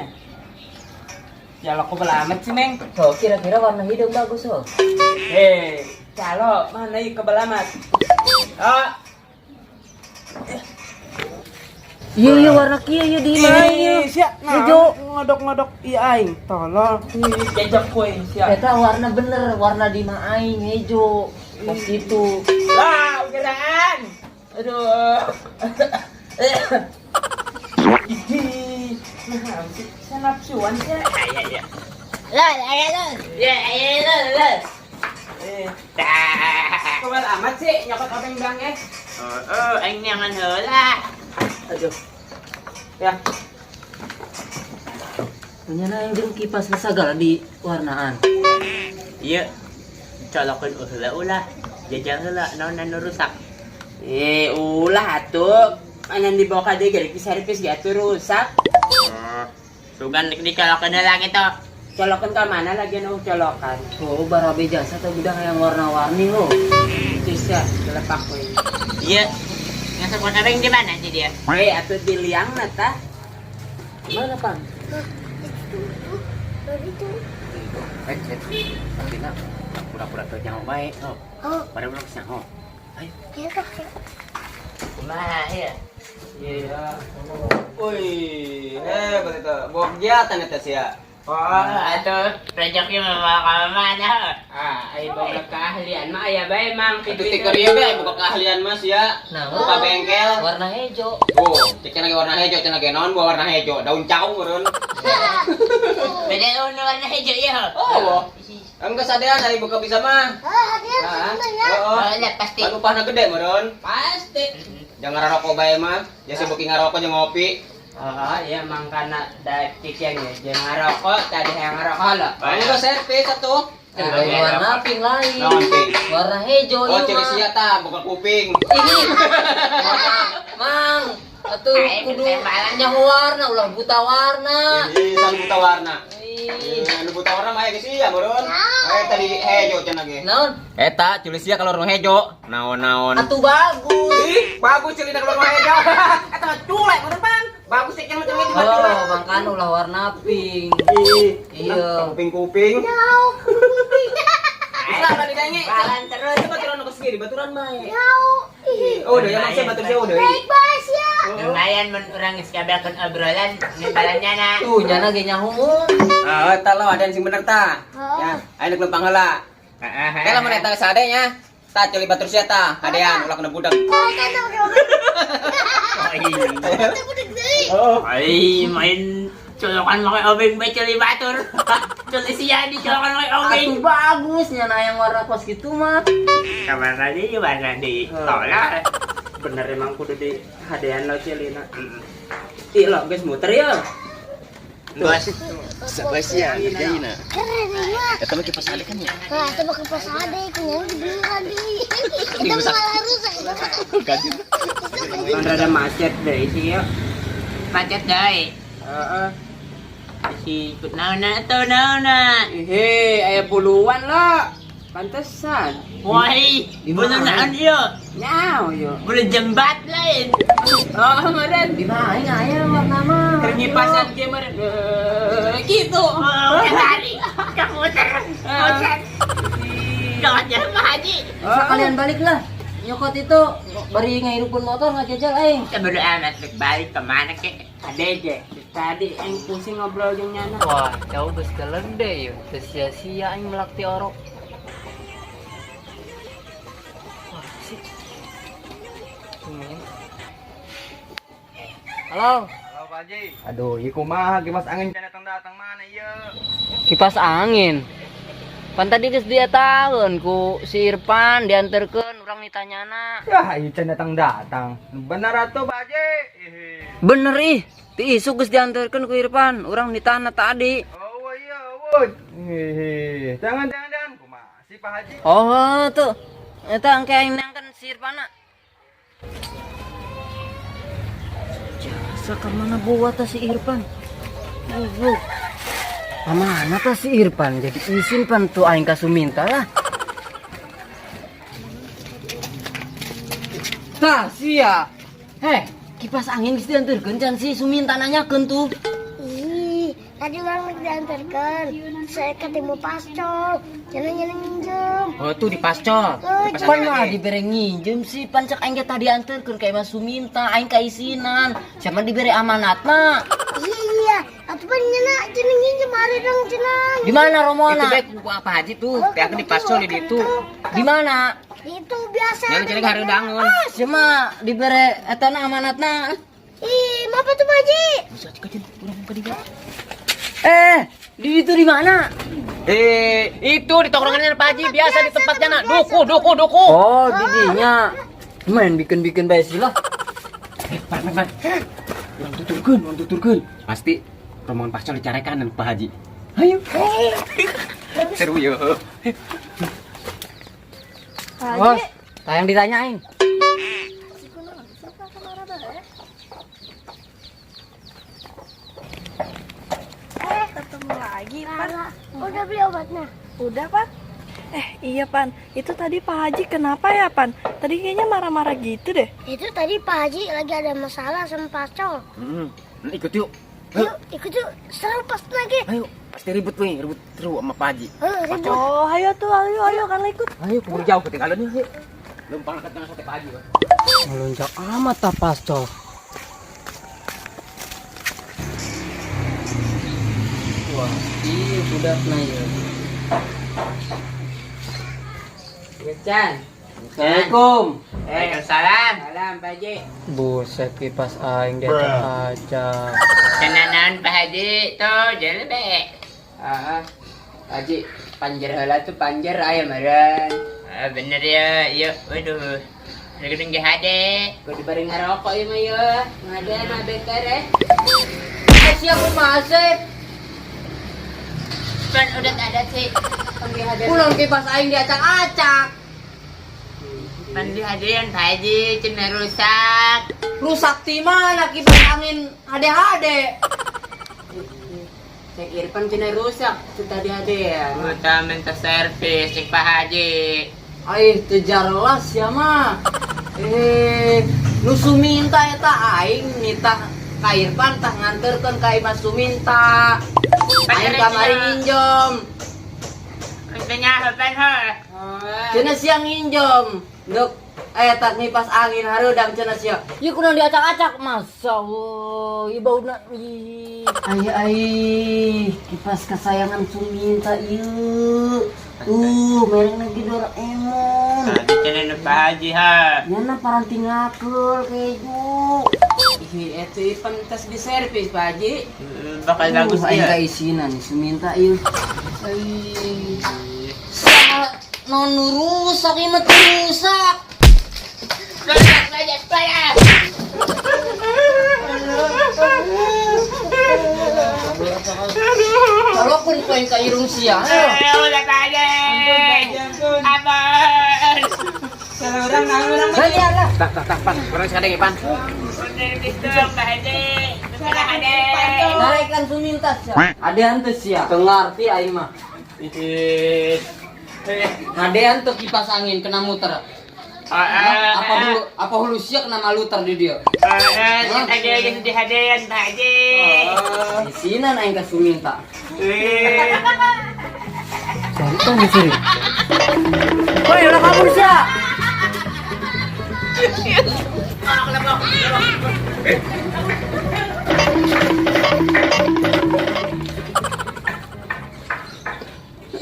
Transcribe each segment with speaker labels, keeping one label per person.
Speaker 1: Warnanya. Ya lo kebel amat sih, Meng.
Speaker 2: Oh, kira-kira warna hidung bagus, oh.
Speaker 1: Eh, calo mana ieu kebel amat? Ah,
Speaker 2: Iya, iya warna kieu ieu di imah ieu.
Speaker 1: ih, sia, nah,
Speaker 2: Hijau.
Speaker 1: Ngodok-ngodok iya aing, tolol. Jejak kue sia.
Speaker 2: Eta warna bener, warna di imah aing hejo. Pas itu.
Speaker 1: Wah, ugeraan. Aduh. Ih, nah, sih, saya nafsuan sih.
Speaker 3: Iya, iya. Lah, lah, lah. Ya, ya, lah, lah.
Speaker 1: Eh,
Speaker 3: Tah.
Speaker 1: kebel amat sih nyokot obeng bang eh.
Speaker 3: Oh, oh, aing nyangan heula.
Speaker 1: Aduh. Ya,
Speaker 2: Nya aing jeung kipas sagala di warnaan.
Speaker 3: Iya. Colokeun heula ulah. Jajal heula naon anu rusak.
Speaker 1: Eh, ulah atuh. Mana dibawa ka dieu ge servis ge atuh rusak.
Speaker 3: Oh, sugan dicolokeun heula gitu.
Speaker 1: Colokan ka mana lagi nu colokan?
Speaker 2: Oh, barabe jasa teh budak yang warna-warni ho.
Speaker 1: Cis ya, gelepak we.
Speaker 3: Iya. Ngasupkeun obeng di mana sih dia?
Speaker 1: Eh, atuh di liangna tah.
Speaker 2: Mana, Pan?
Speaker 4: Itu.
Speaker 3: Eh, pura-pura teu nyaho bae. Oh,
Speaker 4: Oh,
Speaker 3: pada belum nyaho. Ayo.
Speaker 4: iya kak.
Speaker 3: Kumaha ya?
Speaker 1: Iya.
Speaker 5: Wih, hebat itu. Bawa kegiatan itu sih ya.
Speaker 3: Oh, atuh rezeki mah ka mana?
Speaker 1: Ah, ai boga keahlian mah aya bae mang
Speaker 5: Itu stiker ieu be, buka keahlian mas ya.
Speaker 2: Nah,
Speaker 5: Buka bengkel.
Speaker 2: Warna hejo.
Speaker 5: Oh, cek lagi warna hijau, cek lagi naon bawa warna hijau, daun caung meureun.
Speaker 3: Beda nu warna hijau ya.
Speaker 5: Oh, enggak sadean ari buka bisa mah.
Speaker 4: Ah, hadiah
Speaker 5: Ah,
Speaker 4: seneng ya.
Speaker 5: oh,
Speaker 3: Oh, lah pasti.
Speaker 5: Kan upahna gede meureun.
Speaker 1: Pasti.
Speaker 5: Jangan ngarokok bae mah, jasa beuki ngarokok jeung ngopi.
Speaker 1: Oh, iya mangkana da cik yang jeung ngarokok tadi yang ngarokok lo.
Speaker 5: Enggak servis atuh.
Speaker 2: Lain warna pink lain.
Speaker 5: Naon pink?
Speaker 2: Warna hejo
Speaker 5: Oh,
Speaker 2: ieu
Speaker 5: ciri
Speaker 2: mah.
Speaker 5: sia tah, buka kuping.
Speaker 2: Ini. Mang, atuh
Speaker 3: Aing
Speaker 2: kudu
Speaker 3: ketembalan.
Speaker 2: nyaho warna ulah buta warna.
Speaker 5: Ih, san buta warna.
Speaker 2: Ih.
Speaker 5: Ih, anu buta warna mah aya geus sia meureun. Eh tadi hejo cenah ge.
Speaker 2: Naon?
Speaker 5: Eta cili sia kalau nu hejo. Naon-naon.
Speaker 2: Atuh bagus.
Speaker 5: Ih, bagus celina kalau nu hejo.
Speaker 1: Eta mah culek meureun pan. Bagus sih yang macam itu.
Speaker 2: Oh, mangkana ulah warna pink.
Speaker 5: Ih,
Speaker 2: Iya.
Speaker 5: kuping-kuping.
Speaker 1: Bisa lah didange.
Speaker 3: Balan terus.
Speaker 5: Itu baturan nu kesini, baturan mah.
Speaker 4: Nyau.
Speaker 5: Oh, udah ya maksudnya batur sia udah.
Speaker 4: Baik bos ya.
Speaker 3: Lumayan mun urang geus kabelkeun obrolan nimbalannya na.
Speaker 2: Tuh, nyana ge nyaho.
Speaker 5: Ah, eta lo ada yang sing bener tah.
Speaker 4: Oh.
Speaker 5: Ya, ayo nek lempang heula.
Speaker 3: Heeh.
Speaker 5: Teh lamun eta geus ade nya. Tah ceuli batur sia tah, hadean ulah kena budak.
Speaker 4: Oh, kan tuh
Speaker 3: Oh, iya.
Speaker 4: Kita udah gede.
Speaker 5: Oh.
Speaker 3: Ai main colokan make obeng bae ceuli batur. Ceuli sia di colokan make obeng.
Speaker 2: Atuh bagus nyana yang warna kos gitu mah.
Speaker 3: Kamar tadi warna di tolak.
Speaker 1: Bener emang kudu di hadean lo celina. Ih lo geus muter ya.
Speaker 3: Bos.
Speaker 6: Sabar sih ya, ngerjain nah.
Speaker 4: Keren ini mah.
Speaker 6: Eta mah kipas ade kan ya?
Speaker 4: Nah, itu pakai pas ade, kunyanya dibeli lagi. Itu malah rusak. Itu
Speaker 6: Ganti.
Speaker 1: Kan rada macet deh sih ya.
Speaker 3: Macet deui.
Speaker 1: Heeh.
Speaker 3: Si ikut naonna atuh naonna.
Speaker 1: Hehe, aya buluan lo. Pantesan.
Speaker 3: Woi, bulu naon ieu?
Speaker 1: Nyau yo.
Speaker 3: Bulu jembat lain.
Speaker 1: Oh, meureun.
Speaker 2: Di mana aing aya warna mah.
Speaker 1: Keur ngipasan ge meureun. Eh, gitu.
Speaker 3: Oh, tadi kamuter. Muter. Gawat mah haji.
Speaker 2: Bisa kalian balik lah. Nyokot itu bari ngahirupun motor ngajajal aing.
Speaker 3: Sebelum amat balik kemana kek?
Speaker 1: Ade ge. Tadi aing pusing ngobrol jeung nyana.
Speaker 2: Wah, jauh geus kelende yeuh. Teu sia-sia aing melak ti orok. Wah, sih. Tumben. Halo,
Speaker 5: Halo Pak Haji. Aduh, ieu kumaha kipas angin can datang-datang mana ieu?
Speaker 2: Kipas angin. Pan tadi geus dietakeun ku si Irfan dianterkeun urang ditanyana.
Speaker 5: Yah, ieu can datang-datang. Bener atuh Pak Haji.
Speaker 2: Bener ih, ti isuk geus dianterkeun ku Irfan, urang ditanya tadi.
Speaker 5: Oh iya, oh. Hehe. Jangan jangan jangan. Kumaha sih Pak Haji?
Speaker 2: Oh, tuh. Eta engke aing nangkeun si Irfana. Jasa ka mana bawa tah si Irfan? Goblok. Kamana tah si Irfan? Jadi izin pan tuh aing ka Suminta lah. Tah sia. Heh, kipas angin geus dianterkeun can si Suminta nanyakeun tuh.
Speaker 4: Ih, Tadi urang diantarkan. Saya ketemu pascol. Jalan-jalan nginjem.
Speaker 3: Oh, tuh di pascol.
Speaker 4: Oh,
Speaker 2: Pan mah dibere nginjem sih, pan cek aing ge tadi anterkeun ka Imah Suminta, aing kaisinan. Siapa dibere amanatna?
Speaker 4: Iya iya. Atuh pan nyana cenah nginjem hari dong cenah.
Speaker 2: Di mana Romona?
Speaker 3: Itu baik apa Haji tuh? Kayak di pascol di itu.
Speaker 2: Di mana?
Speaker 4: Itu biasa.
Speaker 3: Jangan cari hari dangun.
Speaker 2: Ah, siapa dibere eta na amanatna?
Speaker 4: Ih, apa tuh Pak Haji?
Speaker 2: Eh, di itu di mana?
Speaker 3: Eh, itu di tongkrongannya Pak Haji biasa di tempatnya nak. Duku, duku, duku.
Speaker 2: Oh, di dinya. Main bikin-bikin bae sih lah.
Speaker 3: Eh, pan, pan, pan. Urang tuturkeun, urang tuturkeun. Pasti rombongan pascol dicarekan dan Pak Haji. Ayo. Seru yo.
Speaker 2: Bos, tayang ditanyain.
Speaker 7: Ketemu lagi, Pan.
Speaker 4: Udah beli obatnya.
Speaker 7: Udah, Pan? Eh, iya, Pan. Itu tadi Pak Haji kenapa ya, Pan? Tadi kayaknya marah-marah gitu deh.
Speaker 4: Itu tadi Pak Haji lagi ada masalah sama pascol.
Speaker 3: Hmm, ikut yuk.
Speaker 4: Yuk, ikut yuk. Seru pas lagi.
Speaker 3: Ayo, pasti ribut nih, ribut terus sama Pak Haji.
Speaker 4: Eh, ribut.
Speaker 7: Oh, ayo tuh, ayo, ayo, kan ikut.
Speaker 3: Ayo, keburu jauh ketinggalan nih, ayo. Lempang ke tengah sate Pak Haji.
Speaker 2: Melonjak amat ta pascol. Wah, iya budak na ya.
Speaker 1: Becan.
Speaker 2: Assalamualaikum.
Speaker 1: Waalaikumsalam. Salam Pak Haji.
Speaker 2: Buset kipas aing diacak-acak.
Speaker 3: Tenanan Pak Haji tuh jalan be.
Speaker 1: Ah, Pak Haji, panjer heula tuh panjer aya meureun.
Speaker 3: Ah, bener ya, iya, waduh. Gedung GHD.
Speaker 1: Kudu bari ngarokok ieu mah ye. Ngadean mah beker eh.
Speaker 2: Siap masih.
Speaker 3: Pan udah tak ada sih.
Speaker 2: Pulang kipas aing diacak-acak.
Speaker 3: Pan di hadean Pak Haji, cenah rusak.
Speaker 2: Rusak di mana kipas angin hade-hade.
Speaker 1: Cek Irfan cenah rusak teu tadi hadean.
Speaker 3: Udah minta servis cek Pak Haji.
Speaker 2: Aih teu jelas ya mah. Eh, nu Suminta eta aing nitah ka Irfan tah nganterkeun ka Imah Suminta. Aing kamari nginjem.
Speaker 3: Tanya pan ha.
Speaker 2: Cenah siang nginjem. Nduk eta ngipas angin hareudang cenah sia. Ieu kunaon diacak-acak? Masyaallah, ieu bauna ih. Ai ai, kipas kesayangan Suminta ieu. Merek lagi Doraemon.
Speaker 3: Tadi cenah nu Pak Haji ha.
Speaker 2: Nyana paranti ngakeul keju.
Speaker 1: Ih, eta Irfan tas di servis Pak Haji.
Speaker 3: Bakal bagus
Speaker 2: aing
Speaker 3: ya.
Speaker 2: kaisinan Suminta ieu. Ai. Sa non rusak ieu mah teu rusak.
Speaker 3: Rusak saja saya.
Speaker 2: Kalau pun kau yang kairung sia.
Speaker 3: Eh, udah Pak Haji. Ampun.
Speaker 1: Salah urang naon urang mah.
Speaker 2: Gantian lah.
Speaker 3: Tak, tak, tak, pan. Kurang sekali, pan. Servis dong, Pak Haji. Salah ada.
Speaker 2: Naikkan Suminta sia. Adean teu sia. Teu ngarti aing mah. Ngadean tuh kipas angin kena muter. Apa hulu apa hulu sia kena maluter di dia.
Speaker 3: Kita lagi di hadean, Pak Haji.
Speaker 2: Isinan aing ka Suminta. Cari tahu di sini. Woi, ulah kabur sia.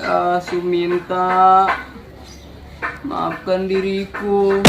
Speaker 2: Ya, Suminta. Maafkan diriku.